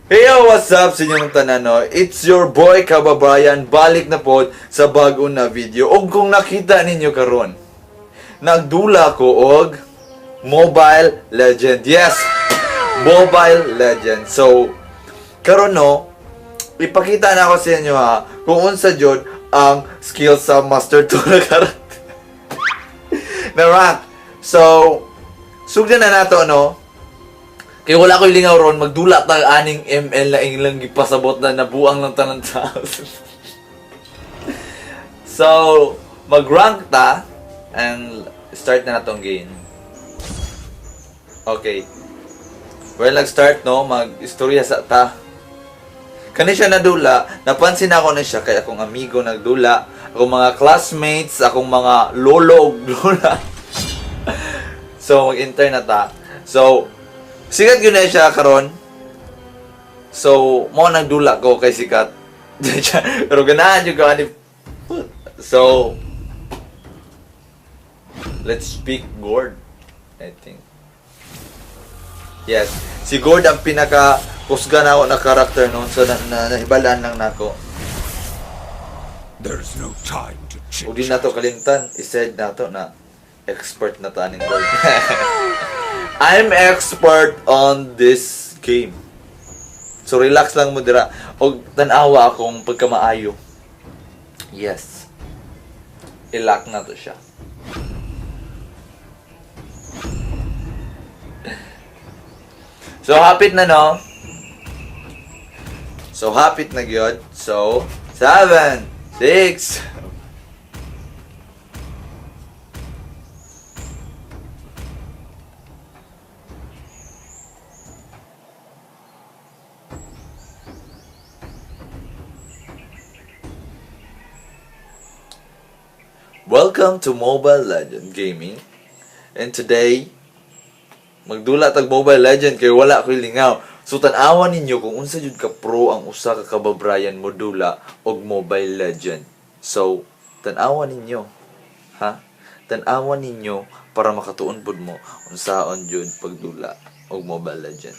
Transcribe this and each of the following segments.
Hey, yo, what's up sa inyong tanan, no? It's your boy Kababayan, balik na pod sa bago na video. Og kung nakita ninyo karon, nagdula ko og Mobile Legend. Yes, Mobile Legend. So, karon no, ipakita na ako sa inyo ha, kung unsa jud ang skill sa Master 2 na karakter na rank. So, sugdan na nato, no? Kaya wala ko'y lingaw ron, magdula tag aning ML na ilang gipasabot na nabuang lang tanan tao. So, mag-rank ta and start na natong game. Okay. Well, nag-start no, mag-istorya sa ta. Kani siya nadula, napansin ako na siya kay akong amigo nagdula, akong mga classmates, akong mga lolo ug lola. So, mag-enter na ta. So, sikat yun na siya karon. So, mo nagdula ko kay sikat. Pero ganahan yun ko ani. So, let's pick Gord, I think. Yes. Si Gord ang pinaka kusga na ako na character noon. So, nahibalaan lang nako. There's no time to chit Ug di nato kalimtan, ised nato na expert na ta aning Gord. I'm expert on this game. So relax lang mo dira og tan-awa akong pagkamaayo. Yes. I-lock na to siya. So hapit na no. So hapit na gyud. So 7 6. Welcome to Mobile Legend Gaming. And today, magdula tag Mobile Legend kay wala ko'y lingaw. So tan-awan ninyo kung unsa jud ka pro ang usa ka kababrayan modula og Mobile Legend. So, tan-awan ninyo. Ha? Tan-awan ninyo para makatuon pud mo unsaon jud pagdula og Mobile Legend.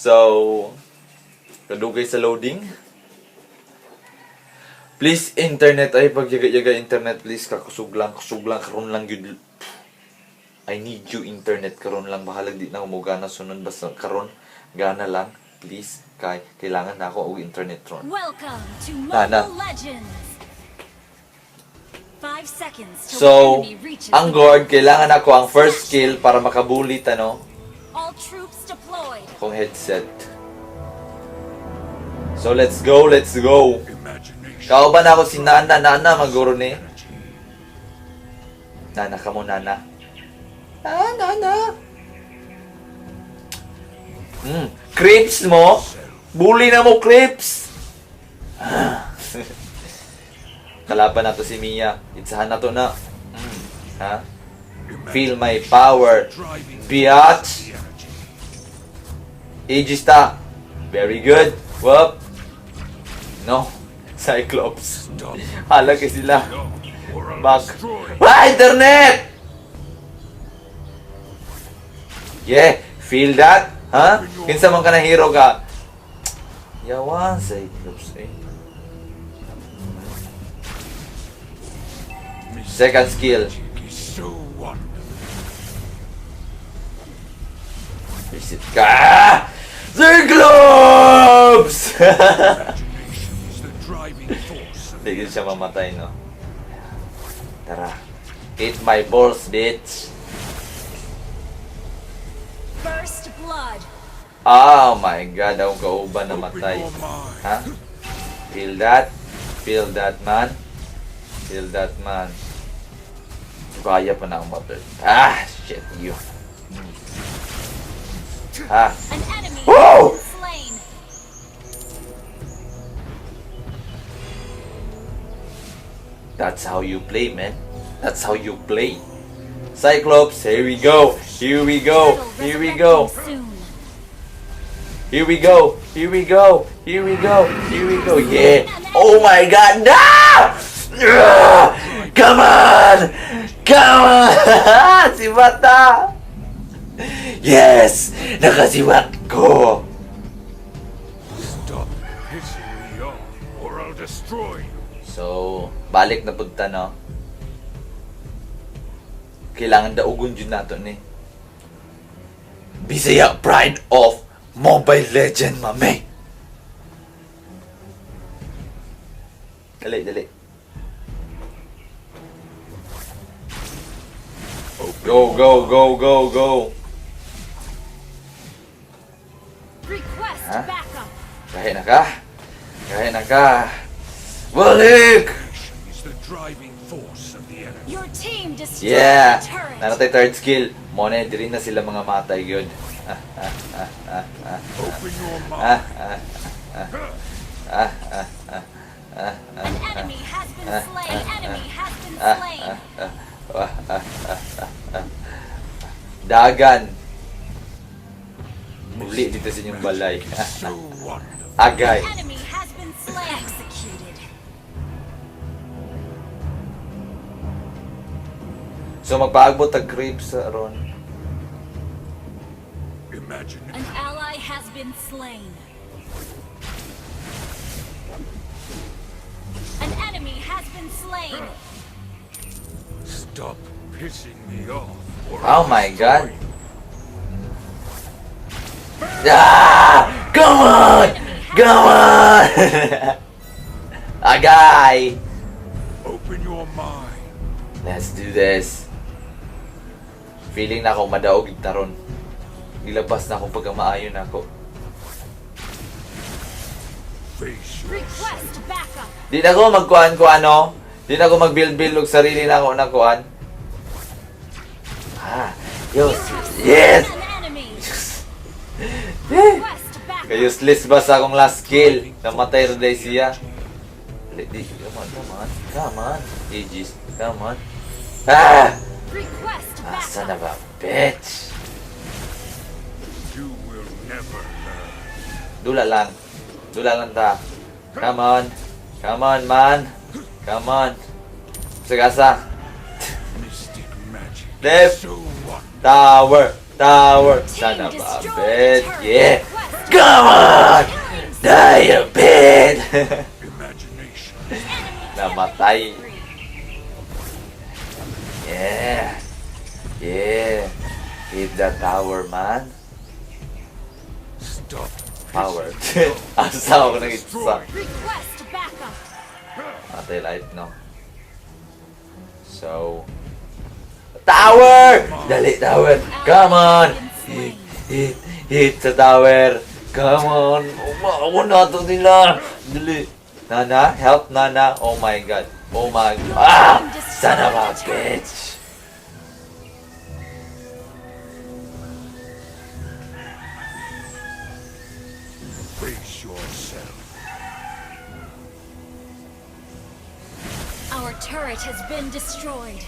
So, kadugay sa loading. Please internet ay pagyaga-yaga internet please kakusog lang kusog lang karon lang gyud. I need you internet karon lang, bahalag di na mo gana sunod, basta karon gana lang please kay kailangan na ako og internet ron. Welcome to Nana. Mobile Legends. 5 seconds till So, the enemy reaches ang the guard kailangan ako ang first skill para makabulit ano All troops deployed. Akong headset. So let's go, let's go. Imagination. Kauban ako si Nana, Nana maguro ni. Energy. Nana ka mo, Nana. Ah, Nana. Creeps mo? Bully na mo, creeps! Kalaban na to si Mia. Itsahan na to na. Ha? Feel my power. Driving Biatch! the energy. Aegis ta. Very good. Whoop. No. Cyclops. Stop. Halag eh sila. Or I'll Back. destroy. Ah, internet! Yeah, feel that? Ha? Kinsa man ka na hero ka? Yawan, Cyclops eh. Second skill. Magic is so wonderful. Visit ka! Cyclops! Imagination is the driving force of Hindi siya mamatay, no? Tara. Eat my balls, bitch. First blood. Oh my God, akong kauban Open namatay. your mind. Ha? Feel that? Feel that, man? Feel that, man? Kaya pa na ang butter. Ah, shit, you. Ah. An enemy Whoa! has been slain. That's how you play, man. That's how you play. Cyclops, here we go. Here we go. Turtle Here we go. resurrecting soon. Here we go. Here we go. Here we go. Here we go. Yeah. Oh my God. No! Ah! Come on! Come on! Si Bata! Yes! Nakasiwat ko! Stop pissing me off, or I'll destroy you. So, balik na punta, no? Kailangan daugon yun nato ni. Bisaya Pride of Mobile Legend, mame! Dali, dali. Go, go, go, go, go! Request Huh? backup. Kaya na ka! Kaya na ka! Balik! Imagination is the driving force of the enemy. Your team destroyed Yeah! a turret. Nanatay third skill. Mone, diri na sila mga matay yun. Open your mind. An enemy has been slain. An enemy has been slain. Dagan! Muli dito sa inyong balay. Magic is so wonderful. Agay! An enemy has been slain. Executed. So magpaagbot tag creeps sa ron. Imagine An ally has been slain. An enemy has been slain. Stop pissing me off, or Oh I'll my destroy God. you. Ah! Come on! Come on! Agay! Open your mind. Let's do this. Feeling na ako madaog taron. Gilabas na akong pagkamaayo na ako. Face yourself. Request backup. Di na ko magkuan ko ano. Di na ko mag-build-build og sarili na ako na kuan. Ah, You yes. have slain Yes. an enemy. Eh. Request backup. Kay useless ba sa akong last kill? Namatay ra day siya. Di, di, come on, come on, come on. GG's, come on. Ah! Request Asa na backup. ba, bitch? You will never learn. Dula lang. Dula lang ta. Come on. Come on, man. Come on. Sagasa. Mystic magic Left. is so wonderful. Tower. Tower. Team Son of a destroyed a bitch. turret. Yeah. Request Come on! Killing Die, you bitch! Imagination. enemy Namatay. killing spree. Yeah. Yeah. Hit the tower, man. Stop Power. pissing me off. Asa ako nang Destroy isa. you. Request backup. Atay light, no? So... Tower! Dali, tower! Come on! Hit, hit, hit sa tower! Come on! Umawa na to nila! Dali! Nana, help Nana! Oh my God! Oh my God! Ah! Son of a bitch! Face yourself. Our turret has been destroyed.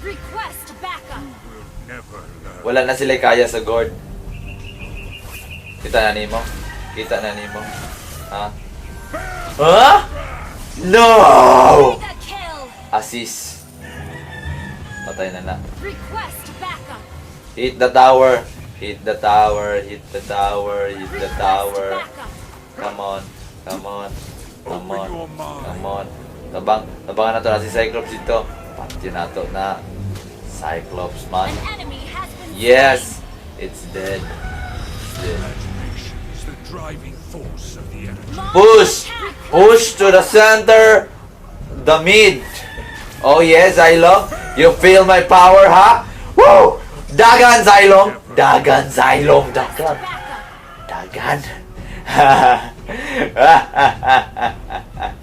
Request backup. You will never learn. Wala na sila kaya sa guard. Kita na nimo? Kita na nimo? Ha? Huh? No! Mega kill. Assist. Patay na na. Request backup. Hit the tower. Hit the tower. Hit the tower. Hit the Request tower. backup. Come on. Come on. Come Open on. your mind. Come on. Tabang. Tabangan na to na si Cyclops dito. Patyo na to na. Cyclops, man. An enemy has been Yes! It's dead. It's dead. Imagination is the driving force of the energy. slain. Push! Launch attack. Push to the center! The mid! Oh yes, Xylong! You feel my power, huh? Woo! Dagan, Xylong! Dagan, Xylong! Request Dagan! backup. Dagan!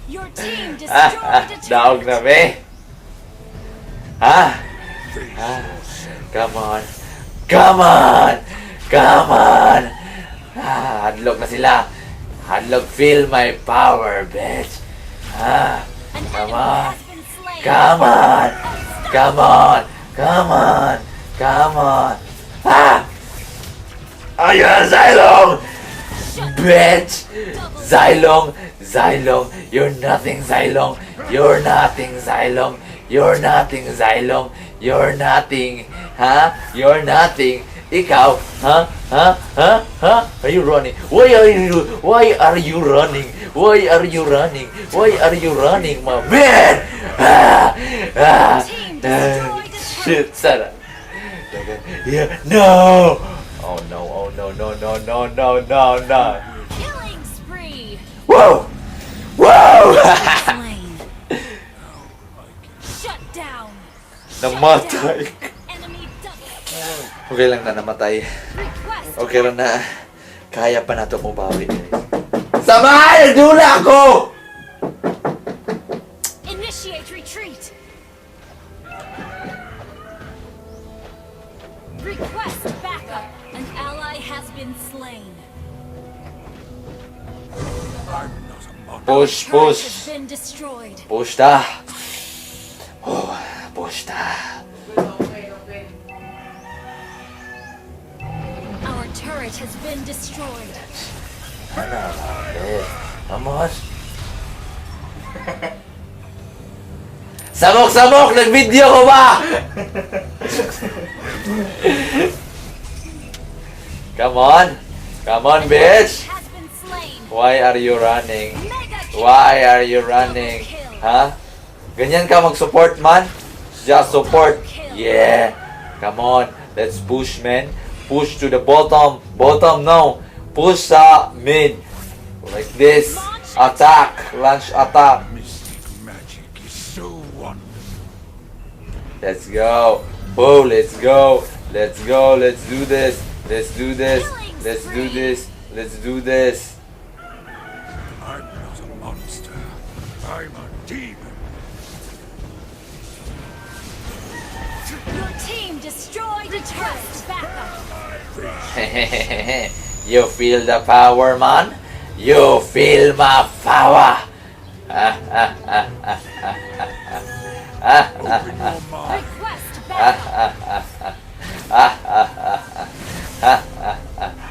Your team destroyed a Daog turret. na me! Ha? Face yourself. Come on! Come on! Come on! Ah, hadlok na sila! Hadlok, feel my power, bitch! Ah, An come enemy on! has been slain. Come on! Come on! Come on! Come on! Ah! Ayun, Xylong! Shut Bitch! Double Xylong! Xylong! You're nothing, Xylong! You're nothing, Xylong! You're nothing, Xylong! You're nothing. Ha? You're nothing. Ikaw, ha? Ha? Ha? Ha? Are you running? Why are you running? Why are you running? Why are you running, my man? Ah! Ah! Team Ah, destroyed a turret. shit, Sarah. Yeah, no! Oh no, oh no. Killing spree. Whoa! Whoa! Slain. Shut down. Shut Namatay. down. Enemy double kill. Okay lang na namatay. Request Okay lang na. Kaya pa nato mubawi. Samahan! Nagdula ako! Initiate retreat. Request backup. An ally has been slain. I'm not a monster. Push, Turret push. has been destroyed. Push ta. Oh, push ta. Our turret has been destroyed. Ano? Eh, vamos. Samok, samok! Nag-video ko ba? Come on! Come on, bitch! Has been slain. Why are you running? Mega kill. Why are you running? Ha? Ganyan ka mag-support, man? Just support. Yeah. Come on. Let's push, man. Push to the bottom. Bottom now. Push sa mid. Like this. Attack. Launch attack. Mystic magic is so wonderful. Let's go. Oh, let's go. Let's go. Let's do this. Let's do this. Let's do this. Let's do this. I'm not a monster. I'm a demon. Your team destroyed a turret. Backup. You feel the power, man? You feel my power! Open your mind. Request backup.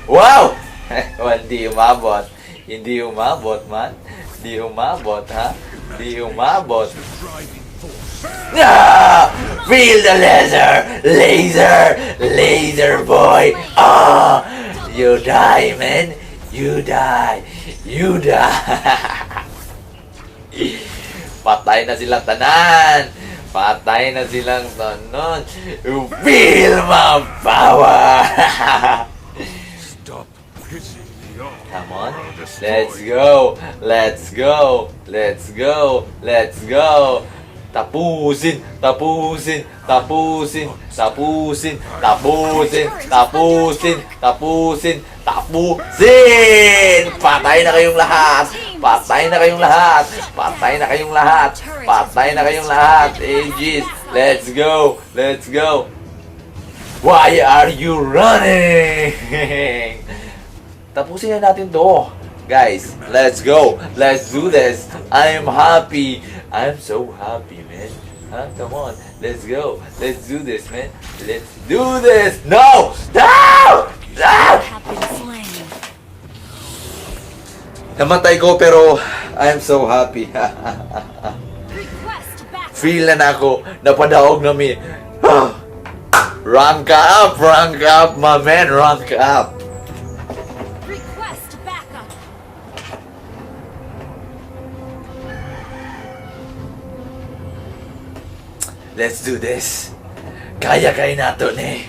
Wow! Well, hindi umabot. Hindi umabot, man. Hindi umabot, ha? Hindi umabot. The driving force. Ah! Feel the laser! Laser! Laser boy! Ah! You die, man! You die! You die! Patay na silang tanan! Patay na silang tanan! You feel my power! Stop pissing me off. Come on. Or I'll destroy Let's you. go. Let's go. Let's go. Let's go. Tapusin, tapusin, tapusin, tapusin, tapusin, tapusin, tapusin, tapusin! Patay na kayong lahat! Patay na kayong lahat! Patay na kayong lahat! Patay na kayong lahat! Aegis, let's go! Let's go! Why are you running? Tapusin na natin to. Guys, let's go. Let's do this. I'm happy. I'm so happy, man. Huh? Come on. Let's go. Let's do this, man. Let's do this. No! No! No! Have been slain. Namatay ko pero I'm so happy. Request backup. Feel na nako. Napadaog na mi. Rank up! Rank up, my man. Rank up. Request backup. Let's do this. Kaya kay nato ni.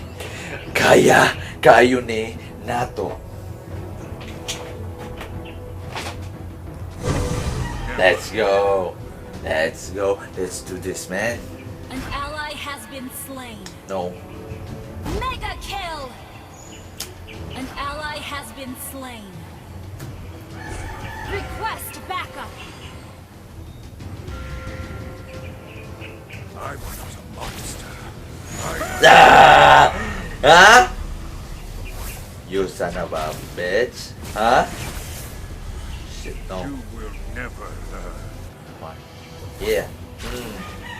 Kaya kayo ni nato. Let's go. Let's go. Let's do this, man. An ally has been slain. No. Mega kill. An ally has been slain. Request backup. I'm not a monster. Ah! Huh? You son of a bitch. Huh? Shit, no. You will never learn. Come on. Yeah.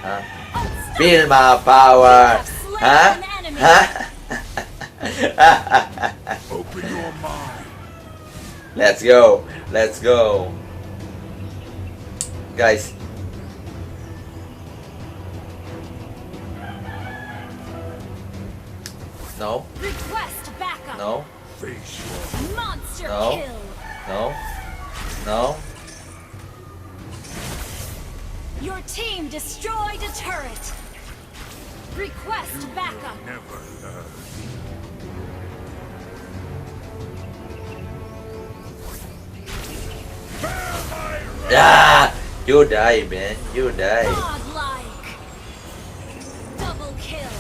Huh? Feel my power. Huh? Huh? Open your mind. Let's go. Let's go. Guys. No. Request backup. No. Face your Monster No. kill. No. No. Your team destroyed a turret. Request backup. Never learn. Bear my wrath. Ah! You die, man. You die. Godlike. Double kill.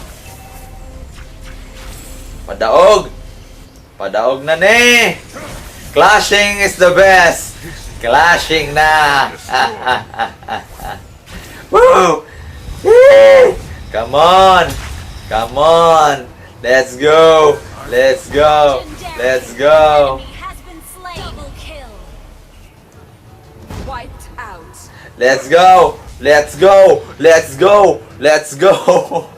Padaog! Padaog na ni! Clashing is the best! Clashing na! Woo! Yee! Come on! Come on! Let's go! Let's go! Legendary. Let's go! Enemy has been slain. Double kill. Wiped out. Let's go! Let's go! Let's go! Let's go!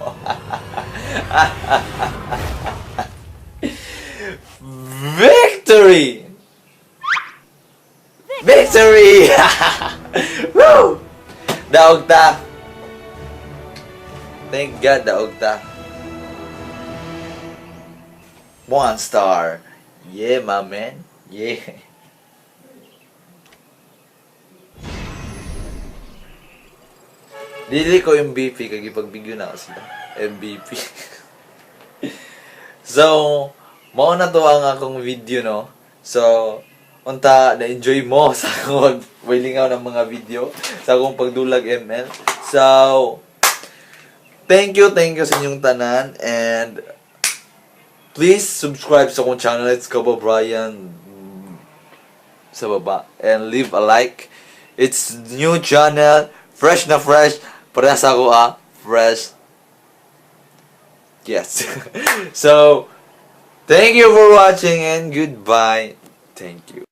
Victory! Victory! Woo! Daog ta! Thank God, daog ta. One star. Yeah, my man. Yeah. Dili ko MVP kay gipagbigyo na ako sila. MVP. So, mao na to ang akong video, no. So, unta na-enjoy mo sa akong paglingaw ng mga video, sa akong pagdulag ML. So, thank you sa inyong tanan and please subscribe sa akong channel. It's Kaba Brian sa baba and leave a like. It's new channel, fresh na fresh. Para sa ako ah, fresh. Yes. So, thank you for watching and goodbye. Thank you.